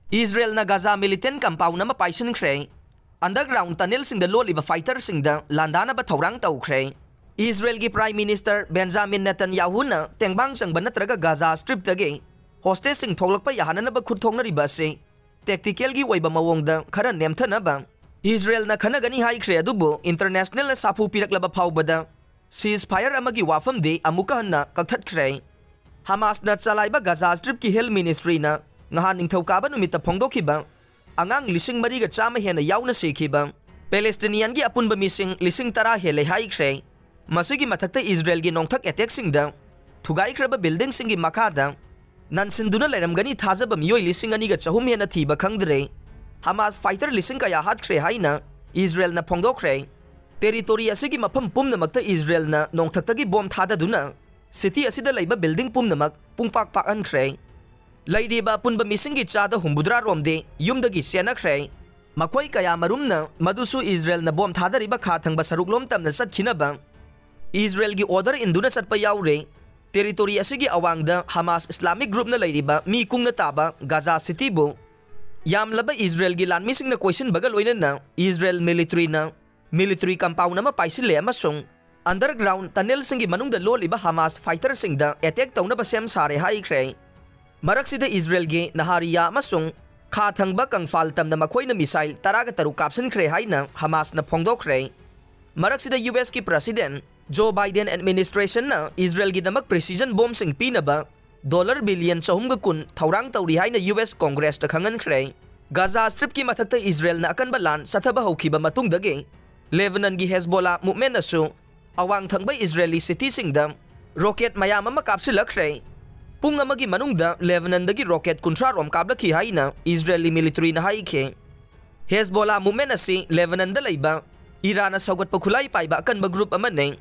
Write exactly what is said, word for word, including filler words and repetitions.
ꯏꯖꯔꯦꯜꯅ Gaza militant compound ꯑꯃ ꯄꯥꯏꯁꯤꯟꯈ꯭ꯔꯦ꯫ Underground tunnelꯁꯤꯡꯗ ꯂꯣꯠꯂꯤꯕ fighterꯁꯤꯡꯗ ꯂꯥꯟꯗꯥꯅꯕ ꯊꯧꯔꯥꯡ ꯇꯧꯈ꯭ꯔꯦ꯫ ꯏꯖꯔꯦꯜꯒꯤ Prime Minister Benjamin Netanyahuꯅ ꯇꯦꯡꯕꯥꯡ ꯆꯪꯕ ꯅꯠꯇ꯭ꯔꯒ ꯒꯥꯖꯥ Stripꯇꯒꯤ hostageꯁꯤꯡ ꯊꯣꯛꯂꯛꯄ ꯌꯥꯍꯟꯅꯅꯕ ꯈꯨꯠ ꯊꯣꯛꯅꯔꯤꯕ ꯑꯁꯤ tacticalꯒꯤ ꯑꯣꯏꯕ ꯃꯑꯣꯡꯗ ꯈꯔ ꯅꯦꯝꯊꯅꯕ ꯏꯖꯔꯦꯜꯅ ꯈꯟꯅꯒꯅꯤ ꯍꯥꯏꯈ꯭ꯔꯦ, ꯑꯗꯨꯕꯨ internationalꯅ ꯁꯥꯐꯨ ꯄꯤꯔꯛꯂꯕ ꯐꯥꯎꯕꯗ ceasefire ꯑꯃꯒꯤ ꯋꯥꯐꯝꯗꯤ ꯑꯃꯨꯛꯀ ꯍꯟꯅ ꯀꯛꯊꯠꯈ꯭ꯔꯦ꯫ ꯍꯃꯥꯁꯅ ꯆꯂꯥꯏꯕ ꯒꯥꯖꯥ Stripꯀꯤ health ministryꯅ ꯉꯍꯥꯟ ꯅꯤꯡꯊꯧꯀꯥꯕ ꯅꯨꯃꯤꯠꯇ ꯐꯣꯡꯗꯣꯛꯈꯤꯕ ꯑꯉꯥꯡ ꯂꯤꯁꯤꯡ ꯃꯔꯤꯒ ꯆꯥꯝꯃ ꯍꯦꯟꯅ ꯌꯥꯎꯅ ꯁꯤꯈꯤꯕ Palestinianꯒꯤ ꯑꯄꯨꯟꯕ ꯃꯤꯁꯤꯡ ꯂꯤꯁꯤꯡ ꯇꯔꯥ ꯍꯦꯜꯂꯦ ꯍꯥꯏꯈ꯭ꯔꯦ꯫ ꯃꯁꯤꯒꯤ ꯃꯊꯛꯇ ꯏꯖꯔꯦꯜꯒꯤ ꯅꯣꯡꯊꯛ attackꯁꯤꯡꯗ ꯊꯨꯒꯥꯏꯈ꯭ꯔꯕ buildingꯁꯤꯡꯒꯤ ꯃꯈꯥꯗ ꯅꯟꯁꯤꯟꯗꯨꯅ ꯂꯩꯔꯝꯒꯅꯤ ꯊꯥꯖꯕ ꯃꯤꯑꯣꯏ ꯂꯤꯁꯤꯡ ꯑꯅꯤꯒ ꯆꯍꯨꯝ ꯍꯦꯟꯅ ꯊꯤꯕ ꯈꯪꯗ꯭ꯔꯦ꯫ ꯍꯃꯥꯁ fighter ꯂꯤꯁꯤꯡ ꯀꯌꯥ ꯍꯥꯠꯈ꯭ꯔꯦ ꯍꯥꯏꯅ ꯏꯖꯔꯦꯜꯅ ꯐꯣꯡꯗꯣꯛꯈ꯭ꯔꯦ꯫ Territory ꯑꯁꯤꯒꯤ ꯃꯐꯝ ꯄꯨꯝꯅꯃꯛꯇ ꯏꯖꯔꯦꯜꯅ ꯅꯣꯡꯊꯛꯇꯒꯤ bomb ꯊꯥꯗꯗꯨꯅ city ꯑꯁꯤꯗ ꯂꯩꯕ building ꯄꯨꯝꯅꯃꯛ ꯄꯨꯡꯄꯥꯛ ꯄꯥꯛꯍꯟꯈ꯭ꯔꯦ꯫ ꯂꯩꯔꯤꯕ ꯑꯄꯨꯟꯕ ꯃꯤꯁꯤꯡꯒꯤ ꯆꯥꯗ ꯍꯨꯝꯐꯨꯇꯔꯥ ꯔꯣꯝꯗꯤ ꯌꯨꯝꯗꯒꯤ ꯆꯦꯟꯅꯈ꯭ꯔꯦ꯫ ꯃꯈꯣꯏ ꯀꯌꯥ ꯃꯔꯨꯝꯅ ꯃꯗꯨꯁꯨ ꯏꯖꯔꯦꯜꯅ bomb ꯊꯥꯗꯔꯤꯕ ꯈꯥ ꯊꯪꯕ ꯁꯔꯨꯛꯂꯣꯝ ꯇꯝꯅ ꯆꯠꯈꯤꯅꯕ ꯏꯖꯔꯦꯜꯒꯤ order ꯏꯟꯗꯨꯅ ꯆꯠꯄ ꯌꯥꯎꯔꯦ꯫ Territory ꯑꯁꯤꯒꯤ ꯑꯋꯥꯡꯗ ꯍꯃꯥꯁ Islamic groupꯅ ꯂꯩꯔꯤꯕ ꯃꯤ ꯀꯨꯡꯅ ꯇꯥꯕ ꯒꯥꯖꯥ cityꯕꯨ ꯌꯥꯝꯂꯕ ꯏꯖꯔꯦꯜꯒꯤ ꯂꯥꯟꯃꯤꯁꯤꯡꯅ ꯀꯣꯏꯁꯤꯟꯕꯒ ꯂꯣꯏꯅꯅ ꯏꯖꯔꯦꯜ militaryꯅ military compound ꯑꯃ ꯄꯥꯏꯁꯤꯜꯂꯦ ꯑꯃꯁꯨꯡ underground tunnelꯁꯤꯡꯒꯤ ꯃꯅꯨꯡꯗ ꯂꯣꯜꯂꯤꯕ ꯍꯃꯥꯁ fighterꯁꯤꯡꯗ attack ꯇꯧꯅꯕ ꯁꯦꯝ ꯁꯥꯔꯦ ꯍꯥꯏꯈ꯭ꯔꯦ꯫ ꯃꯔꯛꯁꯤꯗ ꯏꯖꯔꯦꯜꯒꯤ ꯅꯍꯥꯔꯤꯌꯥ ꯑꯃꯁꯨꯡ ꯈꯥ ꯊꯪꯕ ꯀꯪꯐꯥꯜ ꯇꯝꯗ ꯃꯈꯣꯏꯅ missile ꯇꯔꯥꯒ ꯇꯔꯨꯛ ꯀꯥꯞꯁꯤꯟꯈ꯭ꯔꯦ ꯍꯥꯏꯅ ꯍꯃꯥꯁꯅ ꯐꯣꯡꯗꯣꯛꯈ꯭ꯔꯦ꯫ ꯃꯔꯛꯁꯤꯗ USꯀꯤ President Joe Biden administrationꯅ ꯏꯖꯔꯦꯜꯒꯤꯗꯃꯛ precision bombꯁꯤꯡ ꯄꯤꯅꯕ dollar billion ꯆꯍꯨꯝꯒ ꯀꯨꯟ ꯊꯧꯔꯥꯡ ꯇꯧꯔꯤ ꯍꯥꯏꯅ US Congressꯇ ꯈꯪꯍꯟꯈ꯭ꯔꯦ꯫ ꯒꯥꯖꯥ Stripꯀꯤ ꯃꯊꯛꯇ ꯏꯖꯔꯦꯜꯅ ꯑꯀꯟꯕ ꯂꯥꯟ ꯆꯠꯊꯕ ꯍꯧꯈꯤꯕ ꯃꯇꯨꯡꯗꯒꯤ Lebanonꯒꯤ Hezbollah movementꯅꯁꯨ ꯑꯋꯥꯡ ꯊꯪꯕ ꯏꯖꯔꯦꯂꯤ cityꯁꯤꯡꯗ rocket ꯃꯌꯥꯝ ꯑꯃ ꯀꯥꯞꯁꯤꯜꯂꯛꯈ꯭ꯔꯦ꯫ ꯄꯨꯡ ꯑꯃꯒꯤ ꯃꯅꯨꯡꯗ Lebanonꯗꯒꯤ rocket ꯀꯨꯟꯊ꯭ꯔꯥ ꯔꯣꯝ ꯀꯥꯞꯂꯛꯈꯤ ꯍꯥꯏꯅ ꯏꯖꯔꯦꯂꯤ militaryꯅ ꯍꯥꯏꯈꯤ꯫ Hezbollah movement ꯑꯁꯤ Lebanonꯗ ꯂꯩꯕ ꯏꯔꯥꯟꯅ ꯁꯧꯒꯠꯄ ꯈꯨꯠꯂꯥꯏ ꯄꯥꯏꯕ ꯑꯀꯟꯕ group ꯑꯃꯅꯤ꯫